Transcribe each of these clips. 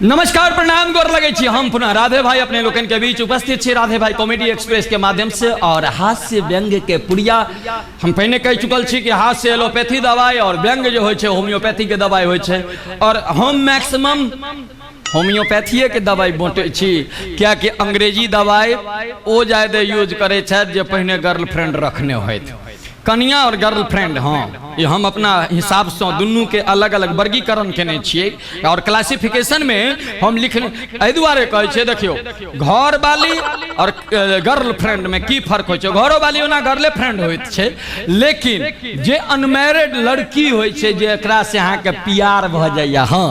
नमस्कार, प्रणाम, गोर लगे छी। हम पुनः राधे भाई अपने लोकन के बीच उपस्थित छी राधे भाई कॉमेडी एक्सप्रेस के माध्यम से। और हास्य व्यंग्य के पुड़िया हम पहिने कहि चुकल छी कि हास्य एलोपैथी दवाई और व्यंग्य जो होइ छै होम्योपैथी के दवाई होइ छै। और हम मैक्सिमम होम्योपैथीए के दवाई बाँटै छी, कियाकि अंग्रेजी दवाई ओ ज्यादा यूज करै छथि जे पहिने गर्लफ्रेंड रखने होथि। कनिया और गर्लफ्रेंड, हाँ, ये हम अपना हिसाबसँ दुनूके अलग अलग वर्गीकरण केने छियै और क्लासिफिकेशन में हम लिखने एहि दुआरे कहै छियै। देखियौ, घर वाली और गर्लफ्रेंड में की फर्क होइ छै? घरो वाली ओना गर्ले फ्रेंड होइत छै, लेकिन जे अनमैरिड लड़की होइ छै, जे एकरा से अहाँके प्यार भऽ जाइए, हाँ,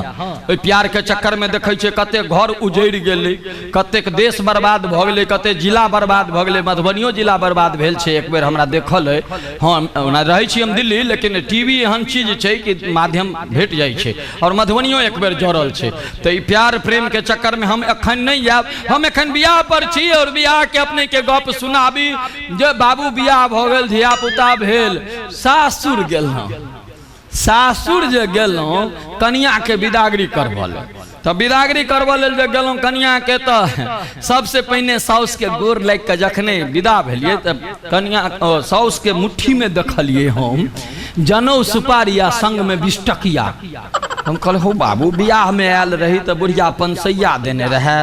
ओहि प्यारके चक्करमे देखै छियै कतेक घर उजड़ि गेलै, कतेक देश बर्बाद भऽ गेलै, कतेक जिला बर्बाद भऽ गेलै। मधुबनियो जिला बर्बाद भेल छै एक बेर, हमरा देखल अइ। हँ, ओना रहै छी हम दिल्ली, लेकिन टी वी एहन चीज छै कि माध्यम भेट जाइ छै और मधुबनियो एक बेर जड़ल छै। तऽ ई प्यार प्रेमके चक्करमे हम एखन नहि जायब। हम एखन बियाह पर छी और बियाहके अपनेके गप सुनाबी जे बाबू बियाह भऽ गेल, धियापुता भेल, सासुर गेलहुँ। सासुर जे गेलहुँ कनियाके बिदागरी करबऽ लेल, तऽ बिदागरी करबऽ लेल जे गेलहुँ कनियाके, तऽ सबसे पहिने साउसके गोर लागि कऽ जखने विदा भेलियै तऽ कनिया साउसके मुट्ठीमे देखलियै हम जनउ सुपारी आ संगमे 20 टकिया। हम कहलियै, हौ बाबू, बियाहमे आयल रही तऽ बुढ़िया 500 देने रहए,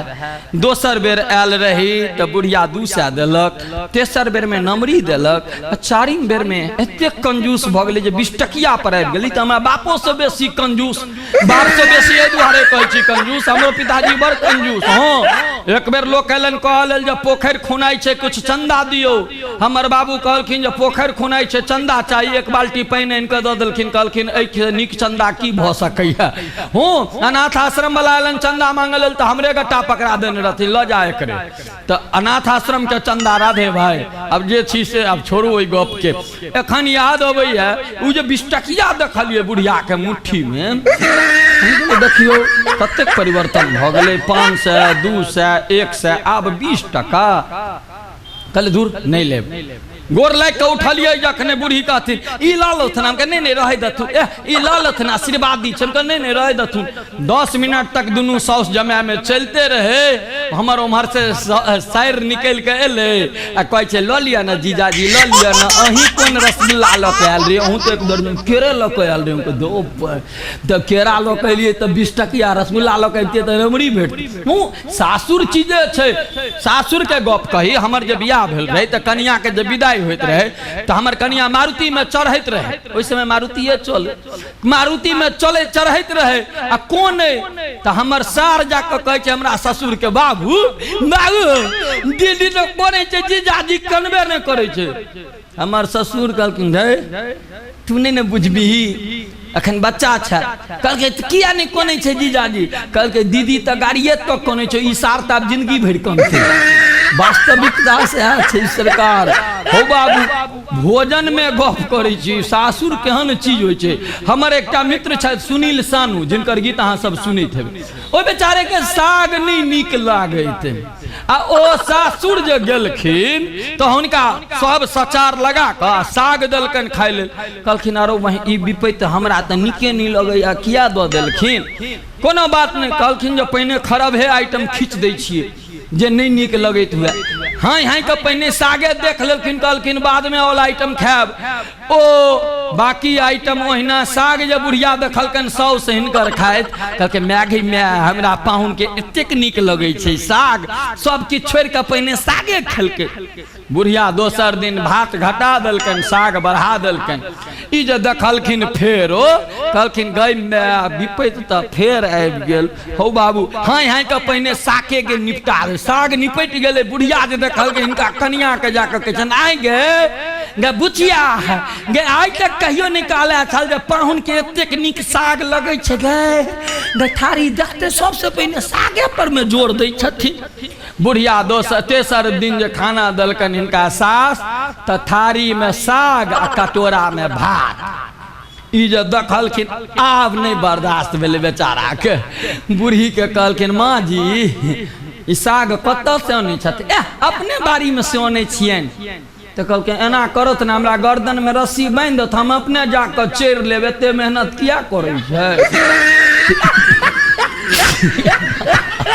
दोसर बेर आयल रही तऽ बुढ़िया 200 देलक, तेसर बेरमे नमरी देलक आ चारिम बेरमे एतेक कंजूस भऽ गेलै जे 20 टकिया पर आबि गेली। तऽ हमरा बापोसँ बेसी कंजूस, बापसँ बेसी एहि दुआरे कहै छी कंजूस, हमरो पिताजी बड़ कंजूस। हँ, एक बेर लोक अयलनि कहऽ लेल जे पोखरि खुनाइ छै, किछु चन्दा दियौ। हमर बाबू कहलखिन जे पोखरि खुनाइ छै, चन्दा चाही। एक बाल्टी पानि आनि कऽ दऽ देलखिन। कहलखिन, एहिसँ नीक चन्दा की भऽ सकैए? हूँ, अनाथ आश्रम वाला अयलनि चन्दा मांगऽ लेल तऽ हमरे गट्टा पकड़ा देने रहथिन, लऽ जा एकरे। तऽ अनाथ आश्रम के चन्दा राधे भाई। अब जे छी से आब छोड़ू ओहि गपके। एखन याद अबैए ओ जे 20 टकिया देखलियै बुढ़ियाके मुट्ठीमे। देखियौ कतेक परिवर्तन भऽ गेलै, 500, 200, 100, आब 20 टका। कहलियै, दूर, नहि लेब। गोर लागि कऽ उठलियै जखने, बूढ़ी कहथिन, ई लऽ लथुन। हम कहै, नहि नहि, रहै देथुन। एह, ई लऽ लथुन, आशीर्वाद दी। हम कहै, नहि नहि, रहै देथुन। 10 मिनट तक दुनू साउस जमायमे चलिते रहै। हमर उम्हर से साइर निकलि कऽ एलै आ कहै छै, लऽ लिअ ने जीजाजी, लऽ लिअ ने। अहीं कोन रसगुल्ला लऽ कऽ आयल रहियै? अहूँ तऽ एक दर्जन केरे लऽ कऽ आयल रहियै। हम कहै, दो तऽ केरा लऽ कऽ एलियै तऽ 20 टकिया, रसगुल्ला लऽ कऽ अबितियै तऽ रमड़ी भेटतै। हूँ, सासुर चीजे छै। सासुरके गप कही, हमर जे बियाह भेल रहै तऽ कनियाके जे विदाई होइत रहै तऽ हमर कनिया मारुतिमे चढ़ैत रहै। ओहि समय मारुतिए चलै, मारुतिमे चलै चढ़ैत रहै आ कोन तऽ हमर सार जाकऽ कहै छै हमरा ससुरके, बाबू बाबू, दीदी तऽ कोनै छै, जीजाजी कनबे नहि करै छै। हमर ससुर कहलखिन, रे तू नहि ने बुझबिही, एखन बच्चा छै। कहलकै, तऽ किया नहि कनै छै जीजाजी? कहलकै, दीदी तऽ गाड़िए तक कनै छै, ई सार तऽ आब जिंदगी भरि कनतै। वास्तविकता सएह छै सरकार। हो बाबू, भोजनमे गप करै छी, सासुर केहन चीज होइ छै। हमर एकटा मित्र छथि सुनील सानू, जिनकर गीत अहाँ सब सुनैत हेबै। ओहि बेचारेके साग नहि नीक लागैत आ ओ सासुर जे गेलखिन तऽ हुनका सब सचार लगा कऽ आ साग देलकनि खाइ लेल। कहलखिन, अरो वही ई विपैत हमरा तऽ नीके नहि लगैया, किया दऽ देलखिन? कोनो बात नहि। कहलखिन जे पहिने खराबे आइटम खींच दै छियै जे नहि नीक लगैत हुए। हाँइ हाँइ कऽ पहिने सागे देख लेलखिन। कहलखिन, बादमे ऑल आइटम खायब। ओ बाकी आइटम ओहिना, साग जे बुढ़िया देखलकनि साउस हिनकर खाइत, कहलकै, माय गई माय, हमरा पाहुनके एतेक नीक लगै छै साग। सब किछु छोड़ि कऽ पहिने सागे खेलकै बुढ़िया। दोसर दिन भात घटा देलकनि, साग बढ़ा देलकनि। ई जे देखलखिन फेरो कहलखिन, गई माय, विपैत तऽ फेर आबि गेल। हौ बाबू, हाँइ हाँइ कऽ पहिने सागेके निपटा दे। साग निपटि गेलै। बुढ़िया जे देखलकै हिनका कनियाके, जाकऽ कहै छनि, आइ गे गे बुचिया गे, आइ तक कहियो नहि कहले छल जे पाहुनके एतेक नीक साग लगै छै। गे गे, थारी देखते सबसँ पहिने सागे पर मे जोर दै छथिन बुढ़िया। दोसर तेसर दिन जे खाना देलकनि हिनका सास, तऽ थारीमे साग आ कटोरामे भात। ई जे देखलखिन, आब नहि बर्दाश्त भेलै बेचाराके। बूढ़ीके कहलखिन, माँ जी, ई साग कतऽसँ अनै छथि? एह, अपने बाड़ीमे से अनै छियनि। तऽ कहलकै, एना करत ने, हमरा गर्दनमे रस्सी बान्हि देत, हम अपने जाकऽ चढ़ि लेब, एते मेहनत किया करै छै? छी।